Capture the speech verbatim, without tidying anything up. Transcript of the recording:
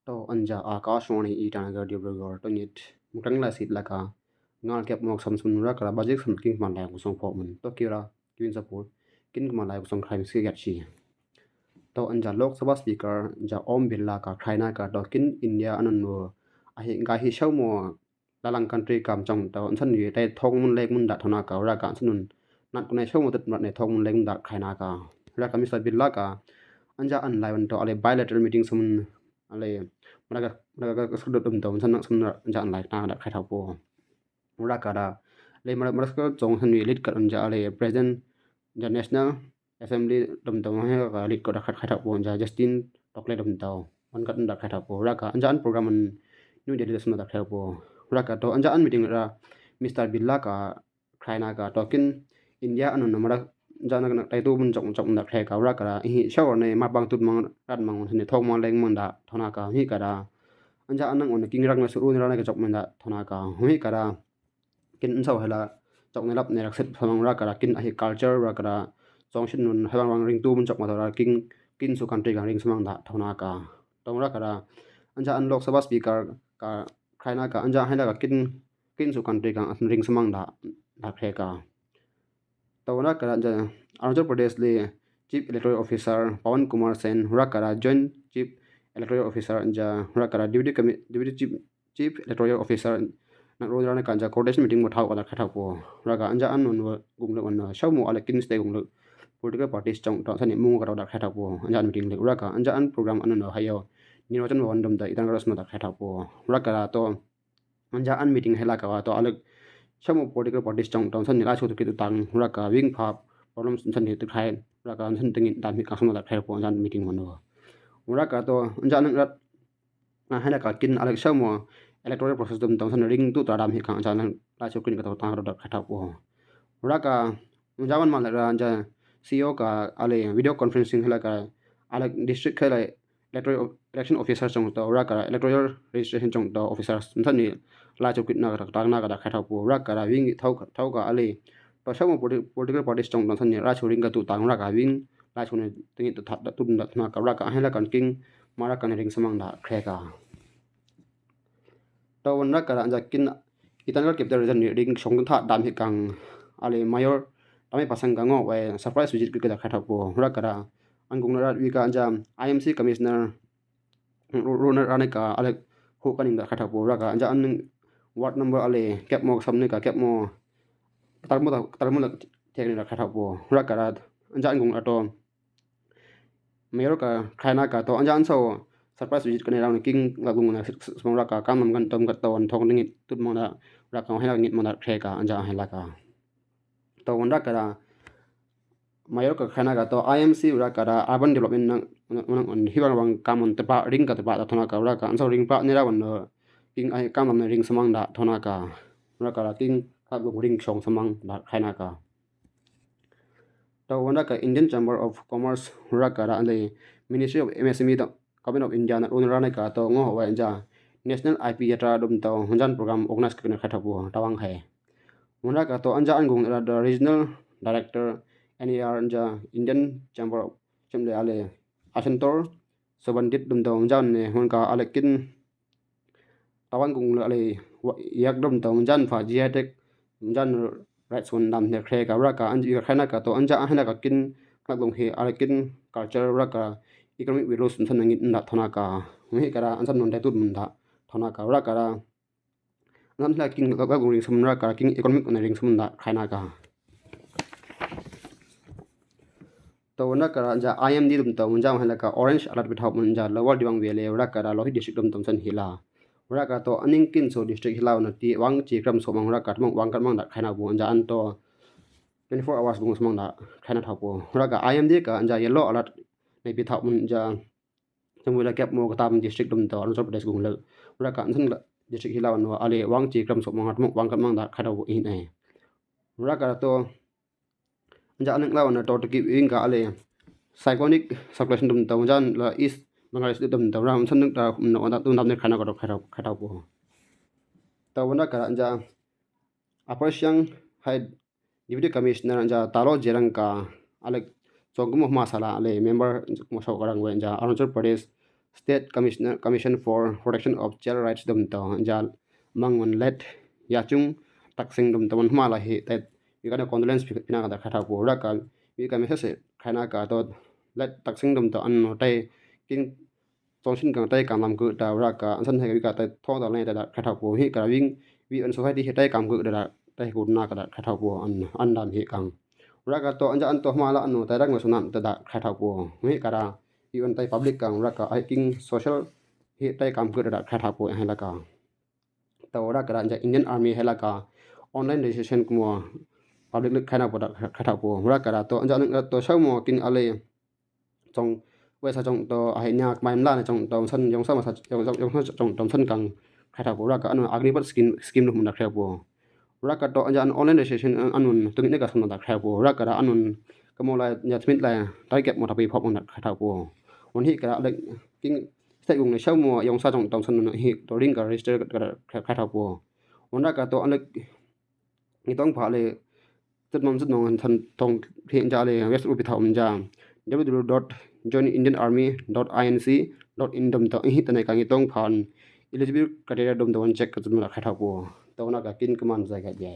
To anja Akashvani Itanagar Dibrugarh to nyit. Mukang la sit laka. Ngal kep mok sam sun raka ra bajik sam kin kman lai kusong pok mun. To kira kiwin sapur. Kin kman lai kusong khaim si gat shi. To anja Lok Sabha Speaker ja Om Birla ka khraina ka to kin India anun wo. Ahi ngai hi shau mo lalang country kam chong to ansan yu tai thong mun lek mun da thona ka raka ansan nun. Nat kunai shau mo tet mat ne thong mun lek mun da khraina ka. Raka Mister Birla ka anja an lai wan to ale bilateral meeting samun ale Madagascar dum to ansan nak samun anja an lai na da khai thau po. Raka da le Madagascar chong san yu lit kat anja ale president ja National Assembly dum to he ka lit ko da khai thau po ja Justin Tokle dum to wan kat da khai thau po. Raka anja an program an New Delhi da sum da khai thau po. Raka to anja an meeting ra Mister Birla ka khraina ka to kin India anun na mara ja na na tai tu mun chok chok da khrai ka raka ra hi shau ne ma bang tut mang rat mang ne thok mang leng mang da thona ka hi ka da anja anang on king rang na suru ne ra ne ka chok mang da thona ka hi ka da kin sau hela chok ne lap ne rak set phamang raka ra kin ahi culture raka ra chong shin nun hela rang ring tu mun chok ma ra king kin su country ka ring samang da thona ka tong raka ra anja an Lok Sabha Speaker ka khraina ka anja hela ka kin kin su country ka ring samang da da khrai ka. To raka ra ja Arunachal Pradesh le Chief Electoral Officer Pawan Kumar Sain raka ra Joint Chief Electoral Officer ja raka ra Deputy Commi- Deputy Chief Chief Electoral Officer na ro ra ka ja coordination meeting mo thau ka da khai thau po. Raka anja an nun gung le wan shau mo ale kin state gung le political parties chong to sani mung ka da khai thau po. Anja an meeting le raka anja an program an no hayo ni ro chan wan dum da itan ras ma da khai thau po. Raka ra to anja an meeting hela ka wa to alek shamo political parties chong to san ni la chu to kit tang raka wing pha problems san ni to khai raka san to ngin dam hi ka san da khai po anja an meeting mo no raka to anja an rat a hela ka kin alek shamo electoral process dum to san ring tu ta dam hi ka anja an la chu kin ka to tang ro da khai ta po raka anja wan ma la ra anja C E O ka ale video conferencing hela ka alek district hela electoral election officer chong to raka electoral registration chong to officer san ni la chu kin na ka tang na ka da khai ta po raka ra wing thau ka thau ka ale to shamo politi- political parties chong to san ni la chu ring ka tu tang raka wing la chu ne tingi to that da tu da na ka raka hela kan king mara kan ring samang da khrai ka. To wan raka ra anja kin itan ka kip da ring shong tha dam hi kang ale mayor tami pasang ka ngo wai surprise visit ka da khai ta po raka ra an gung ra wi ka anja I M C commissioner ru- runa rane ka ale hu ka ning da khai ta po raka anja an ward number ale kep mo sam ne ka kep mo tar mo da tar mo da thek ne da khai ta po raka ra anja an gung ra to mayor ka khraina ka to anja an so surprise visit kane rang king la gung na smang raka kam nam kan tom ka to an thong ngit tut mang da raka hela ngit mang da khrai ka anja hela ka. To wan raka ra mayor ka khraina ka to I M C raka ra urban development na na na hibang bang kam an tepa ring ka tepa da thona ka raka an so ring pa ne ra wan no king ai kam nam ring samang da thona ka raka ra king ka gung ring shong samang da khraina ka. To wan raka Indian Chamber of Commerce raka ra le Ministry of M S M E da Government of India na un rane ka to ngo wa anja National I P Yatra dum to jan program organize ka ne khai ta po ta wang hai. Wan raka to anja an gung ra the regional director N A R anja Indian Chamber of Commerce le ale Ashantor Sobandit dum to jan ne wan ka ale kin Tawan kung leh alei yak dom tau manjan pha jihai tek manjan rights wan dam hne khreka raka an yu khrena ka to anja hena ka kin knak long hi ala kin culture raka economic values san nangin nda thona ka. Hi kara an san non dai tut manda thona ka raka ra an san hla kin knak long ring sam raka king economic na ring sam da khrena ka. To raka ra ja I M D dum to manjan hela ka orange alert bithau manjan Lower Dibang Valley raka ra Lohit district dum to san hila. Raka to aning kin so district hila na ti wang chi kram so mang raka tmang wang kan mang da khaina bu anja an to twenty-four hours bung mang da khaina thau po. Raka I M D ka anja yellow alert na bithau manjan. Samui la kep mo katam district dum to Arunachal Pradesh gung le. Raka an san district hila na ale wang chi kram so mang tmang wang kan mang da khaina bu in ai. Raka to Anja aning lawan na to tiki ingka ale cyclonic circulation dum to jan la East Bangladesh dum to ram san nuk ta no ta dum dam ne khana ko to khata khata po. To wana kara anja Upper Siang High Deputy Commissioner anja Talo Jerang ka ale chong mo masala ale member mo so karang we anja Arunachal Pradesh State Commissioner, Commission for Protection of Child Rights dom to ya mang wan let ya chung tak sing dom to wan hma la hi tai wi ka na condolence pina ka da kha thau pu ra ka wi ka message khai na ka to let tak sing dom to an no tai king tong shin kang tai kang lam ku da ra ka an san hai wi ka tai thong da le da kha thau pu hi ka ra wing wi an society hi tai kam ku da tai ku na ka da kha thau pu an an dam hi kang ra ka to an ja an to hma la an no tai rak ma sunan da kha thau pu hi ka ra wi an tai public kang ra ka ai king social hi tai kam ku da kha thau pu hai la ka. Tau ra ka ra ja Indian Army hai la ka online registration kumo public lik khai na pu da khai thau pu ra ka ra to ja to sau mo kin ale chong wesa chong to hai nya mai la na chong to san yong sa ma sa yong sa yong sa chong to san kang khai thau pu ra ka anu Agnipath scheme scheme lu mo da khai pu ra ka to ja online registration anun tung ne ka san da khai pu ra ka ra anun kamo la ja tmit la tai kep mo da pi phop mo da khai thau pu. Wan hi ka ra le king state gung ne sau mo yong sa chong to san no hi to ring ka register ka khai thau pu. Wan ra ka to an le ngi tong pha le tut mong tut mong han than tong hi ja le website u pi thau ja w w w dot join indian army dot i n c dot in dom to hi ta ne ka ngi tong phan eligible criteria dom to wan check ka tut mong da khai thau pu. To na ka kin kaman sa ka ja